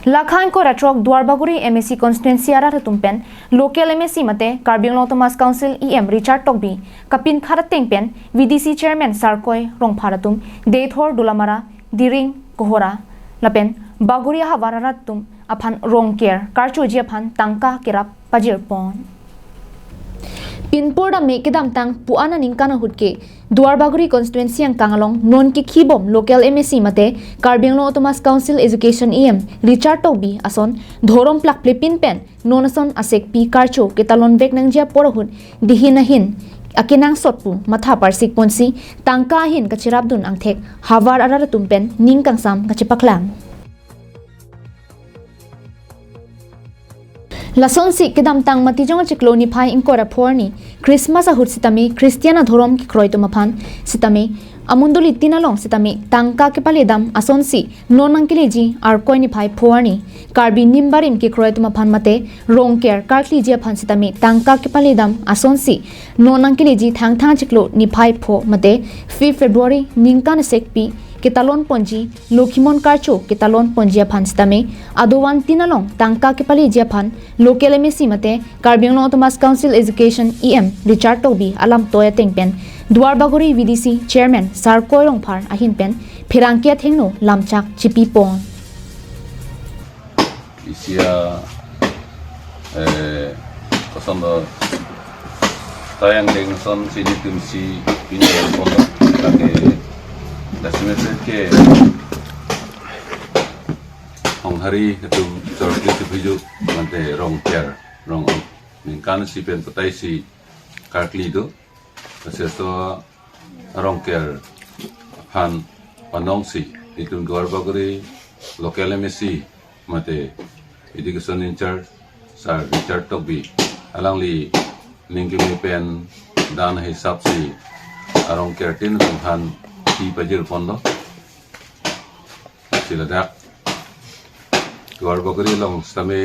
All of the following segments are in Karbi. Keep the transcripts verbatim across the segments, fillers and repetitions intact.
Lakha ingkoi ra throk Duarbagori M A C constituency arat atum pen local M A C mate Karbi Anglong Autonomous Council E M Richard Tokbi kapinkhat ateng pen V D C chairman Sarkoi Rongphar atum Deithor, Dolamara, Diring, Kohora lapen Bagori ahavar arat atum aphan Rongker karchoji aphan tangka kerap pajirpon. Pinpur dam me kedamtang pu-an aningkan ahut ke Duarbagori constituency angkang along non kekhibom local M A C mate Karbi Anglong Autonomous Council Education E M Richard Tokbi ason dhorom plakplepin pen non ason asekpi karcho ketalon vek nangji apor ahut dihin ahin akenangsot pu matha parsikponsi tangka ahin kachirapdun angthek havar arat atum pen ning kangsam kachepaklang. Lasonsi kedamtang Matijong achiklo niphai ingkoi ra pho arni Christmas ahut sitame Christian adhorom kekroi atum aphan sitame amunduli tin along sitame tangka kepaledam asonsi non nangkeleji Arkoi niphai pho arni Karbi Nimbarim kekroi atum aphan mate Rongker karkliji aphan sitame tangka kepaledam asonsi non nangkeleji Thangthang achiklo niphai pho mate fifth February ningkan asekpi ketalon ponji Lokhimon karcho ketalon ponji aphan sitame adovan tin along tangka kepaleji aphan local M A C mate Karbi Anglong Autonomous Council Education E M Richard Tokbi alamtoi ateng pen Duarbagori V D C chairman Sarkoi Rongphar ahin pen pherangke athengno lamchak chipipon. Isi a, eh, koson do tayang deng son si nitum si pini koson do lake dasime ke Honghari ketum chorkli chupiju mante Rongker rong ningkan si pen patai si karkli do. Kaseso Rongker aphan panongsi itum Duarbagori local M A C mate education in charge Sir Richard Tokbi alangli ningkimi pen dan hisap si arongker tin aphan ti pajirponlo. Si ladak Duarbagori along sitame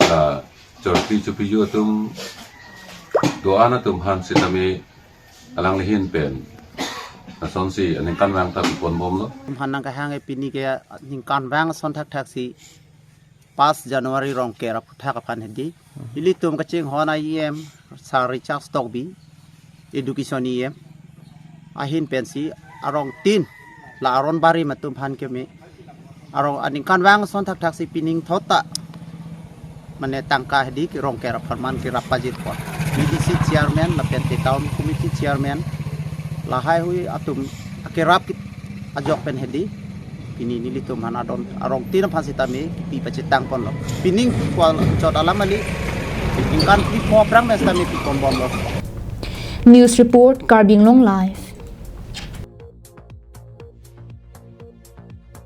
la chorkli chupiju atum do-an atum aphan sitame alangli ahin pen asonsi aningkanvang ta piponbomlo. Atum aphan nangkehang e pini ke ningkanvang ason thakthaksi pas January Rongker aphuthak aphan hedi. Ilitum kachinghon a E M Sir Richard Tokbi, education E M ahin pensi arong tin la aron bari atum aphan keme arong aningkanvang ason thakthaksi pining thot ta mane tangka hedi ke Rongker apharman kerap pajirpon. V D C chairman lapen te town committee chairman lahai hui atum akerap kit ajok pen hedi. Pini nelitum aphan adon arong tin aphan sitame kipi pachetangponlo. Pining kwal chot alam ali ningkan phli pho aphrang pen sitame piponbomlo. News report, Karbi Anglong Live.